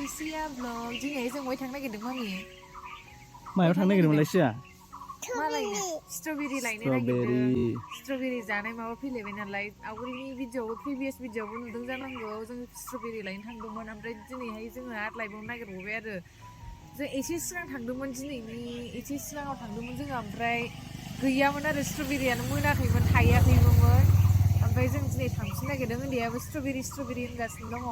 to Sia vlog. Jini isang way thang nagidig mami. Mayaw thang nagidig Malaysia. Malaynya strawberry line nagidig. Strawberry janai mawa philaibai nalai. Awalni video previous video bu nudung jananggo जों strawberry line थांदोंमोन ओमफ्राय दिनैहाय जोङो आटलायबाव नागिरबावबाय आरो जों एसे सिगां थांदोंमोन दिनैनि एसे सिगाङाव थांदोंमोन जोङो ओमफ्राय गैयामोन आरो स्ट्रबेरियानो मोनाखैमोन थायाखैमोन ओमफ्राय जों दिनै थांफिन नागिरदों उन्दैयाबो स्ट्रबेरि होनगासिनो दङ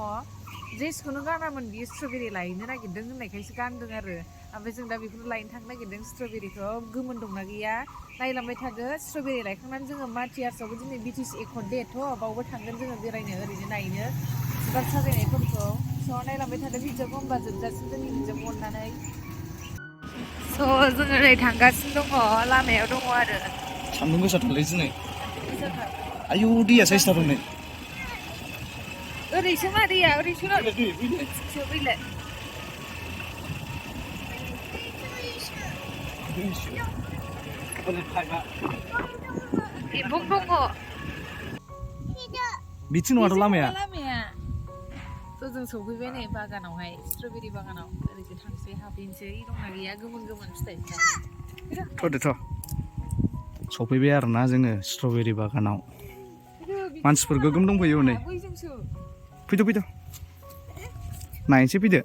ड्रेसखौनो गानामोन बियो स्ट्रबेरि लायनो नागिरदों होननायखायसो गानदों आरो ओमफ्राय जों दा बेखौनो लायनो थांनो नागिरदों स्ट्रबेरिखौ गोमोन दंना गैया नायलांबाय थादो स्ट्रबेरि लायखांनानै जोङो माथियार्सआवबो दिनै बिटिसि एकर्ड डेथ' बावबो थांगोन जोङो बेरायनो ओरैनो नायनो बिबार साजायनायफोरखौ स' नायलांबाय थादो भिडिअखौ होमबा जोबजासिम जोंनि भिडिअखौ अननानै स' जोङो नै थांगासिनो दङ लामायाव दङ आरो सान्दुं गोसाथारलै दिनै आयौ दैया साइसथार नै ओरैसो मा दैया ओरैसो फैलाय एम्फौ दङ बिथिं नङाथ' लामाया जों सौफैबाय नै बागानावहाय स्ट्रबेरि बागानाव ओरैसो थांसै हाबहैनोसै दंना गैया गोमोन फिथाइफ्रा थ'दो सफैबाय आरोना जोङो स्ट्रबेरि बागानाव मानसिफोर गोगोम दंफैयो हनै फैदो नायनोसै फैदो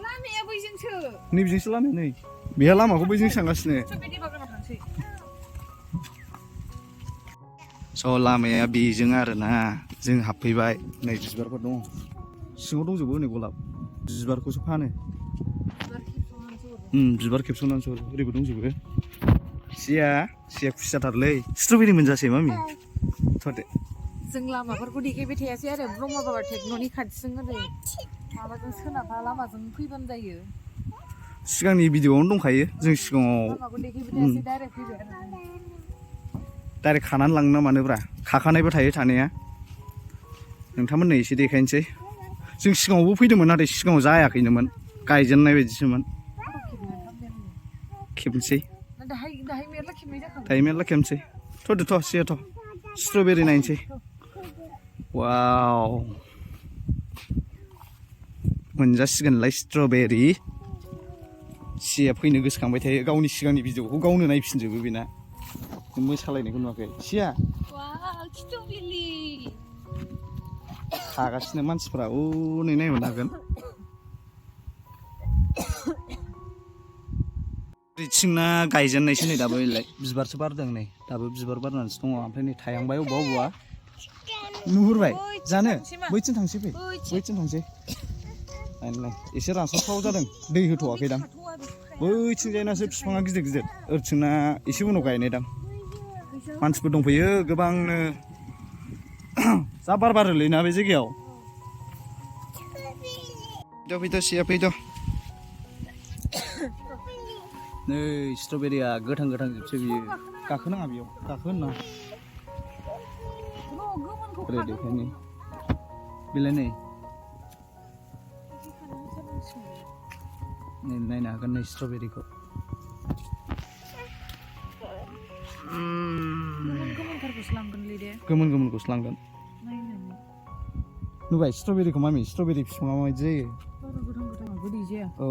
लामाया बैजोंसो नैबेजोंसो लामाया नै बेहा लामाखौ बैजोंसो थांगासिनो स्ट्रबेरि बागानाव थांसै स' लामाया बेजों आरोना जों हाबफैबाय नै बिबारफोर दङ सिङाव दंजोबो नै गलाब बिबारखौसो फानो बिबार खेबस'नानैसो हरो ओरैबो दंजोबो सिया खुसि जाथारलै स्ट्रबेरि मोनजासै मामि थ'दो जों लामाफोरखौ देखायबाय थायासै आरो ब्रह्म बाबा टेक्न'नि खाथिजों ओरै माबाजों सोनाबहा लामाजों फैबानो जायो सिगांनि भिडिअआवनो दंखायो जों सिगाङाव लामाखौ देखायबाय थायासै डाइरेक्ट फैबाय आरो डाइरेक्ट खानानै लांनो ना मानोब्रा खाखानायबो थायो थानाया नोंथांमोननो एसे देखायनोसै जों सिगाङावबो फैदोंमोन नाथाय सिगाङाव जायाखैनोमोन गायजेननाय बायदिसोमोन खेबनोसै दाहाय मेरला खेबनोसै थ'दो सियाथ' स्ट्रबेरि नायनोसै वाव मोनजासिगोनलाय स्ट्रबेरि सिया फैनो गोसोखांबाय थायो गावनि सिगांनि भिडिअखौ गावनो नायफिनजोबो बेना मोसालायनायखौ नुवाखै सिया खागासिनो मानसिफ्रा नै नायहरनो हागोन ओरैथिंना गायजेननायसो नै दाबो बिबारसो बारदों नै दाबो बिबार बारनानैसो दङ ओमफ्राय नै थायांबाय अबेबा नुहुरबाय जानो बैथिं थांसै बैथिं थांसै नाय एसे रानस्राव जादों दै होथ'वाखै दां बैथिंजायनासो बिफाङा गिदिर ओरैथिंना एसे उनाव गायनाय दां मानसिफोर दंफैयो गोबांनो जा बार बारोलै ना बे जायगायाव फैद' सिया फैद' नै स्ट्रबेरिया गोथां जोबसै बियो गाखोनाङा बेयाव गाखोना ओरै देखायनि बेलाय नै नायनो हागोन नै स्ट्रबेरिखौ गोमोनखौसो लांगोन नुबाय स्ट्रबेरिखौ मामि स्ट्रबेरि बिफाङा माबायदि जायो औ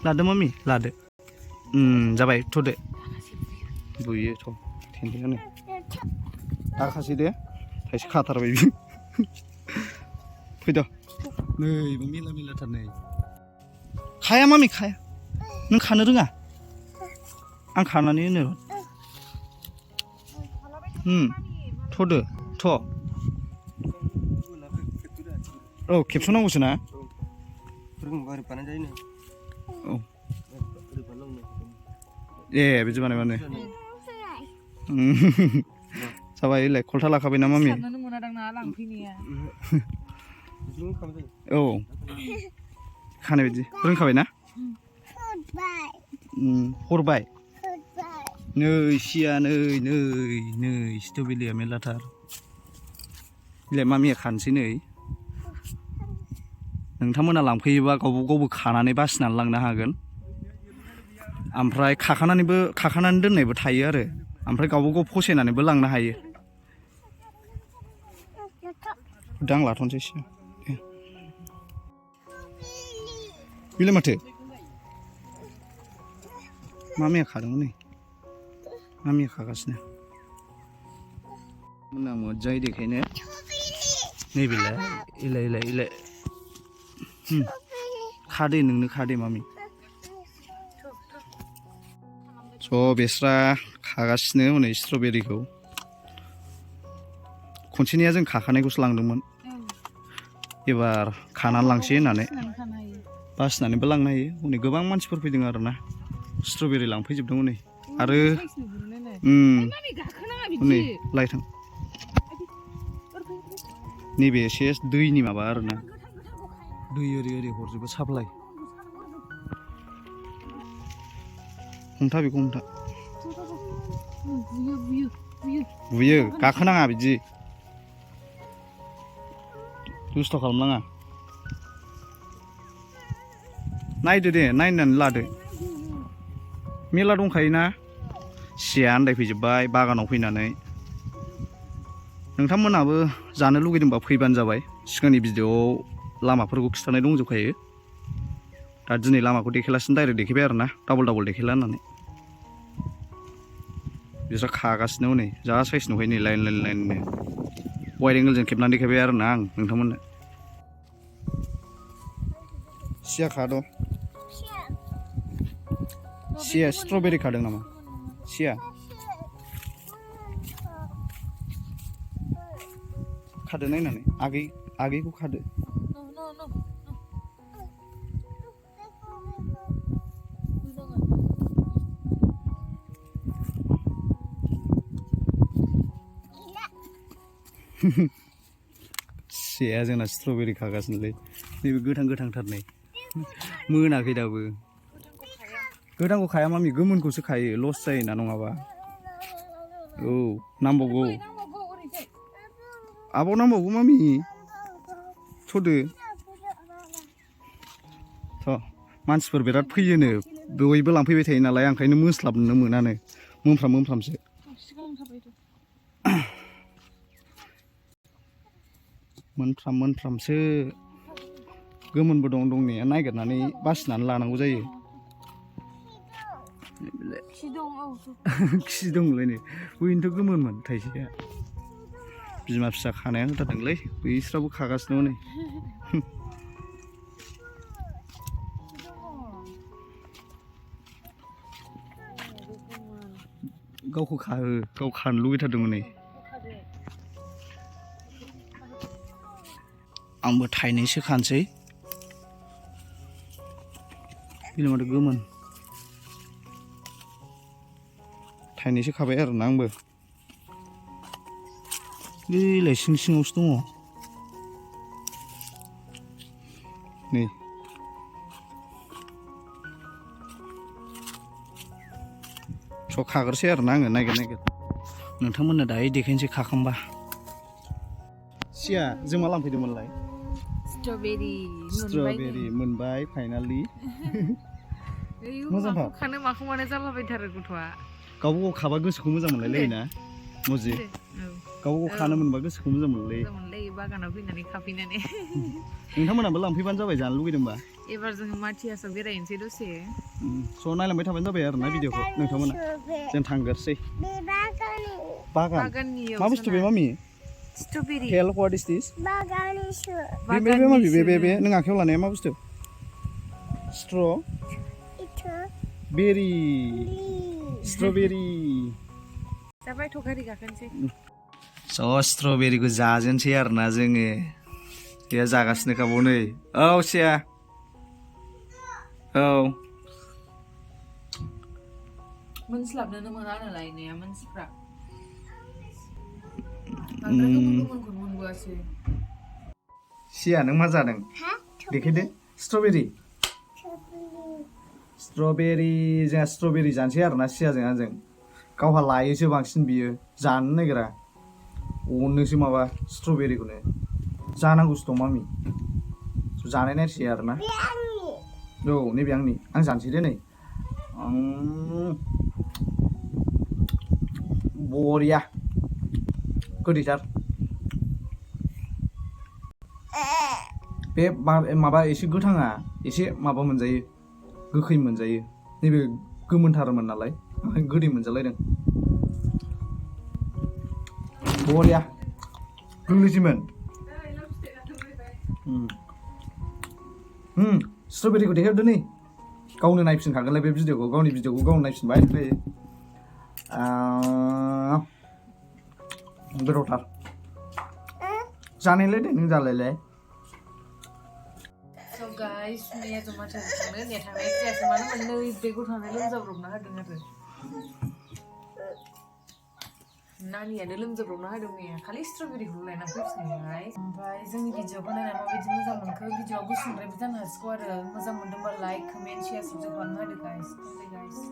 लादो मामि लादो जाबाय थ'दो बुयो थ' थेन्थेङानो दाखासै दे थाइसे खाथारबाय बियो फैद' नै मेलाथार नै खाया मामि खाया नों खानो रोङा आं खानानै होनो थ'दो औ खेबस'नांगौसो ना औ बिदि बानायबानो जाबाय खलथा लाखाबाय ना मामि औ खानाय बायदि रोंखाबाय ना हरबाय नै सिया नै स्ट्रबेरिया मेरलाथार बिलाय मामिया खानोसै नै नोंथांमोना लांफैयोबा गावबो खानानै बासिनानै लांनो हागोन ओमफ्राय खाखानानै दोननायबो थायो आरो ओमफ्राय गावबा गाव फसायनानैबो लांनो हायो दां लाथ'नोसै सिया बेलाय माथो मामिया खादोंमोन नै मामिया खागासिनो मोना मोजाङै देखायनो नैबेलाय इलाय खादे नोंनो खादे मामि स' बेस्रा खागासिनो हनै स्ट्रबेरिखौ खनसेनिया जों खाखानायखौसो लांदोंमोन एबार खानानै लांसै होननानै बासिनानैबो लांनो हायो हनै गोबां मानसिफोर फैदों आरोना स्ट्रबेरि लांफैजोबदों हनै आरो हनै लायथां नैबे एसे दैनि माबा आरोना दै ओरै हरजोबो साप्लाय हमथा बेखौ हमथा बुयो गाखोनाङा बिदि दुस्थ' खालामनाङा नायदो दे नायनानै लादो मेला दंखायोना सिया आन्दायफैजोब्बाय बागानाव फैनानै नोंथांमोनहाबो जानो लुगैदोंबा फैबानो जाबाय सिगांनि भिडिअ'आव लामाफोरखौ खिन्थानाय दंजोबखायो दा दिनै लामाखौ देखायलासिनो डाइरेक्ट देखायबाय आरोना डाबल देखायला होननानै बिस्रा खागासिनो हनै जा साइज नुखायो नै लाइन वाइड एंगोलजों खेबनानै देखायबाय आरोना आं नोंथांमोननो सिया खाद' सिया स्ट्रबेरि खादों नामा सिया खादो नायनानै आगैखौ खादो सिया जोंना स्ट्रबेरि खागासिनोलै नैबे गोथांथार नै मोनाखै दाबो गोथांखौ खाया मामि गोमोनखौसो खायो लस जायोना नङाबा औ नांबावगौ आबाव नांबावगौ मामि थ'दो थ' मानसिफोर बिराद फैयोनो बयबो लांफैबाय थायो नालाय ओंखायनो मोस्लाबनो मोनानो मोनफ्रामसो मोनफ्रामसो गोमोनबो दंनाया नागिरनानै बासिनानै लानांगौ जायो खि दंलाय नै बैनोथ' गोमोनमोन थाइसेया बिमा फिसा खानाया होथारदोंलै बैस्राबो खागासिनो नै गावखौ गाव खानो लुगैथारदोंमोन नै आंबो थाइनैसो खानोसै बेलाय माथो गोमोन थाइनैसो खाबाय आरोना आंबो बेलाय सिङावसो दङ नै स' खाग्रोसै आरोना आङो नागिर नोंथांमोननो दायो देखायनोसै खाखांबा सिया जों मा लांफैदोंमोनलाय स्ट्रबेरि मोनबाय फाइनालि मोजां खानो माखौ मानो जालाबायथारो गथ'आ गावबा गाव खाबा गोसोखौ मोजां मोनलायलायो ना मजि गावबा गाव खानो मोनबा गोसोखौ मोजां मोनलायो बागानाव फैनानै खाफैनानै नोंथांमोनाबो लांफैबानो जाबाय जानो लुगैदोंबा एबार जोङो माथियासआव बेरायनोसै दसे स' नायलांबाय थाबानो जाबाय आरोना भिडिअखौ नोंथांमोना जों थांगोरसै बागान मा बुस्थु बे मामि स्ट्रबेरि टेल व्हाट इज दिस बे मामि बे नों आखायाव लानाया मा बुस्थु स्ट्रबेरि जाबाय थ' गारि गाखोनोसै स' स्ट्रबेरिखौ जाजेनसै आरोना जोङो बे जागासिनोखा बाव नै औ सिया औ मोनस्लाबनोनो मोना नालाय नाया मानसिफ्रा बांद्राय गोमोनखौनो मोनबोआसै सिया नों मा जादों देखायदो स्ट्रबेरि जोंहा स्ट्रबेरि जानोसै आरोना सियाजों आंजों गावहा लायोसो बांसिन बियो जानो नागिरा अननोसो माबा स्ट्रबेरिखौनो जानांगौसो दं मामि जानाय नायसै आरोना औ नैबे आं जानोसै दे नै बरिया गोदैथार बे माबा एसे गोथाङा एसे माबा मोनजायो गोखै मोनजायो नैबे गोमोनथारमोन नालाय ओंखायनो गोदै मोनजालायदों बरिया गोरलैसैमोन स्ट्रबेरिखौ देखायहरदो नै गावनो नायफिनखागोनलाय बे भिडिअखौ गावनि भिडिअखौ गावनो नायफिनबाय ओमफ्राय गोथावथार जानायलाय दे नों जालायलाय So guys, मैया जों माथो थांनो होननाया थांनाय जायासै मानो मोननै बे गथ'आनो लोमजाब्रबना होदों आरो नानियानो लोमजाब्रबना होदों मैया खालि स्ट्रबेरिखौल' लायना फैफिनबाय ओमफ्राय जोंनि भिडिअखौ नायना माबायदि मोजां मोनखो भिडिअआ गुसुंद्रायबो जानो हासिगौ आरो मोजां मोनदोंबा लाइक कमेन्ट शेयार साबस्क्राइब खालामना होदो गाइस